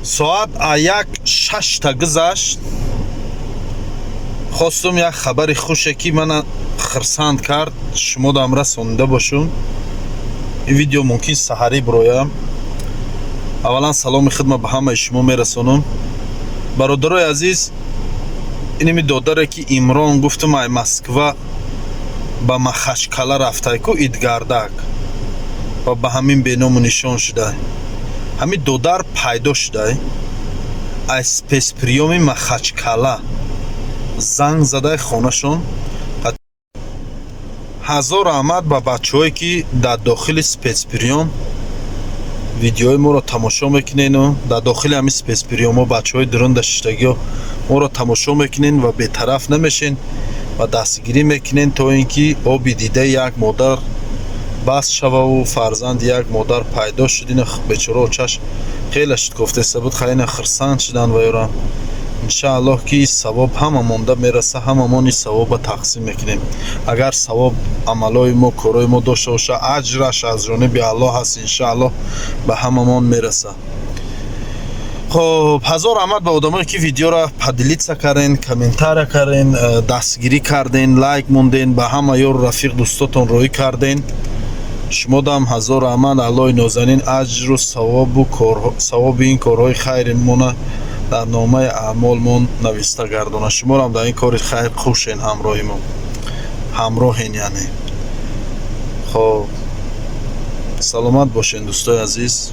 Соат а 1:06 гузашт. Хостум як хабари хуше, ки мана хирсанд кард, шумодам расонида бошум. Ин видео мумкин саҳарӣ бироям. Аввалан саломи хидма ба ҳамаи шумо мерасонам, бародарои азиз. Иними додаре, ки Имрон гуфтум, ай Москва ба Махачкала рафтай ку идгардак ва ба ҳамин беному нишон шудай, ҳамин додар пайдо шудай. Ай спецприёми Махачкала занг задай хонашон. Ҳазор раҳмат ба бачаҳое, ки дар дохили спецприём видеои моро тамошо мекунену дар дохили ҳамин спецприёмҳо бачаҳои дурунда шиштагиҳо моро тамошо мекунен ва бетараф намешен ва дастгирӣ мекунен, то ин ки оби дидаи як модар бас шававу фарзанди як модар пайдо шуд. Ина бечора очаш хеле шуд, буд, хайна хирсанд шуданд ва ёрам. Иншааллоҳ, ки савоб ҳама монда мераса, ҳамамон ин савоба тақсим мекунем. Агар савоб амалҳои мо, корҳои мо дошта боша, аҷраш аз ҷониби Аллоҳ ҳаст, иншааллоҳ, ба ҳамамон мераса. Хоб, ҳазор раҳмат ба одамое, ки видеоро поделиться карден, комментария карден, дастгирӣ карден, лайк монден, ба ҳама ёру рафиқ, дӯстотон роҳӣ карден. Шумодам ҳазор раҳмат. Аллоҳи нозанин аҷру савобу савоби ин корҳои хайри мона дар номаи аъмолмон нависта гардонад. Шуморам дар ин кори хайр хушен, ҳамроҳи мо ҳамроҳен, яъне. Хоб, саломат бошен, дӯстои азиз.